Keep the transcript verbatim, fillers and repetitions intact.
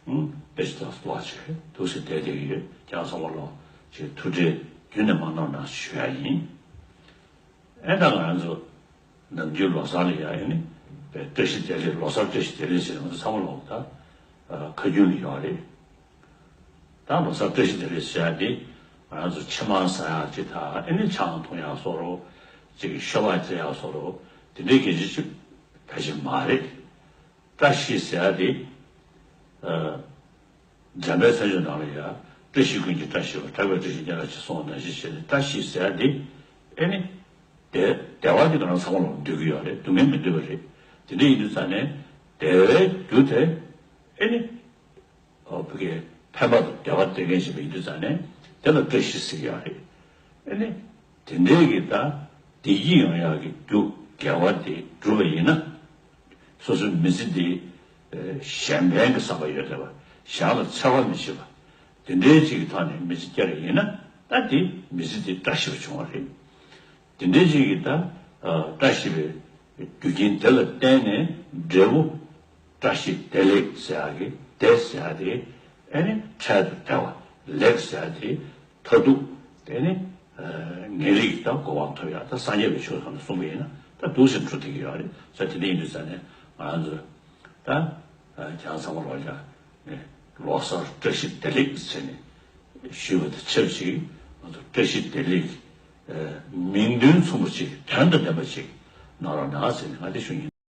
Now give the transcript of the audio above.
ཨུམ། བཀྲ་ཤིས་རྟགས་བསུ་ལོག་ཅིག་འདུག་སེ་བསྡད་བསྡད་ཀྱི་ཡོད། ཁྱེད་རང་ཚང་མ་ལོག་ཅིག་ཐུགས་ཁྲལ་རྒྱུན་ནས་མ་གནང་གནང་ཞུ་ཡ་ཡིན། ཨེ་ད་ང་རང་ཚོ་ནམ་རྒྱུན་ལོ་གསར་ལ་ཡ་ཨེ་ནི་བཀྲ་ཤིས་བདེ་ལེགས། ལོ་གསར་བཀྲ་ཤིས་བདེ་ལེགས་ཟེར་ནས་ང་ཚོ་ཚང་མ་ལོག་ད་ཁ་རྒྱུན་ལ་ཡོད་རེད། ད་ལོ་གསར་བཀྲ་ཤིས་བདེ་ལེགས་ཟེར་ཡ་དེ་ང་རང་ཚོ་ཕྱེ་མར་ཟ་ཡག་ཅིག་དང་ཨེ་ནི་ཆང་འཐུང་ཡག་བཟོ་འདྲ་ཅིག་ཤོ་སྦག་རྩེ་ཡག་བཟོ་འདྲ་དེ་འདྲའི་སྐད་ཆ་ཅིག་ཕལ་ཆེར་མ་རེད། བཀྲ་ཤིས་ཟེར་ཡ་དེ་ཨ་འཇམ་དཔལ་མཚན་བརྗོད་ནང་ལ་ཡ། བཀྲ་ཤིས་ཀུན་གྱི་བཀྲ་ཤིས་པ། གྲགས་པའི་བཀྲ་ཤིས་སྙན་གྲགས་ཆེ་གསུངས་པ་ནང་བཞིན་བྱས་ནས་བཀྲ་ཤིས་ཟེར་ཡ་དེ་ཨེ་ནི་བདེ་བདེ་བ་དེ་ང་རང་ཚང་མ་ལ་འདོད་ཀྱི་ཡོད་རེད། སྡུག་བསྔལ་མི་འདོད་པ་རེད། དེ་འདྲ་ཡིན་དུས་ཙང་ནས་བདེ་བའི་རྒྱུ་དེ་ཨེ་ནི་ཨོ་བོད་སྐད་ཕན་པ་དང་བདེ་བ་སྟེར་མཁན་ཞིག་ཡིན་དུས་ཙང་ནས་དེ་ལ་བཀྲ་ཤིས་ཟེར་གྱི་ཡོད་རེད། ཨེ་ནི་དེ་འདྲའི་གི་ད་བདེ་སྐྱིད་ཡོང་ཡག་གི་རྒྱུ་དགེ་བ་དེ་བསྒྲུབས་པ་ཡིན་ན། སོ་སོའི་མི་ཚེ་འདི་གཞན་ཕན་གྱི་བསམ་པ་ཡོད་བསྡད་པ། གཞན་ལ་འཚེ་བ་མི་བྱེད་པ། དེ་འདྲའི་ཅིག་གི་ཐོག་ནས་མི་ཚེ་བསྐྱལ་བ་ཡིན་ན་ད་དེ་མི་ཚེ་འདི་བཀྲ་ཤིས་པ་བྱུང་བ་རེད། དེ་འདྲའི་ཅིག་གི་ད་བཀྲ་ཤིས་པའི་རྒྱུ་རྐྱེན་དེ་ལ་བརྟེན་ནས་འབྲས་བུ་བཀྲ་ཤིས་བདེ་ལེགས་ཟེར་ཡག་གི་བདེ་ཟེར་ཡག་དེ་ཨེ་ནི་འཕྲལ་དུ་བདེ་བ། ལེགས་ཟེར་ཡག་དེ་མཐར་ཐུག་དེ་ནི་ངེས་རིགས་དང་གོ་འཕང་ཐོབ་ཡག་ད་སངས་རྒྱས་པའི་ཆོས་ཐོག་ནས་གསུངས་པ་ཡིན་ན་ད་འདུག་སེ་འགྲོ་བསྡད་ཀྱི་ཡོད་རེད། ས་དེ་འདྲ་ཡིན་དུས་ཙང་ནས་ང་རང་ཚོ་ད་ཁྱེད་རང་ཚང་མ་ལོག་ཀྱང་ལོ་གསར་བཀྲ་ཤིས་བདེ་ལེགས་ཟེར་ནས་ཞུས་པ་དང་ཆབས་ཅིག་ང་ཚོ་བཀྲ་ཤིས་བདེ་ལེགས་མིང་དོན་མཚུངས་པ་ཅིག་དོན་དང་ལྡན་པ་ཅིག་གནང་རོགས་གནང་ཟེར་ནས་ང་དེ་ཞུ་ཡིན།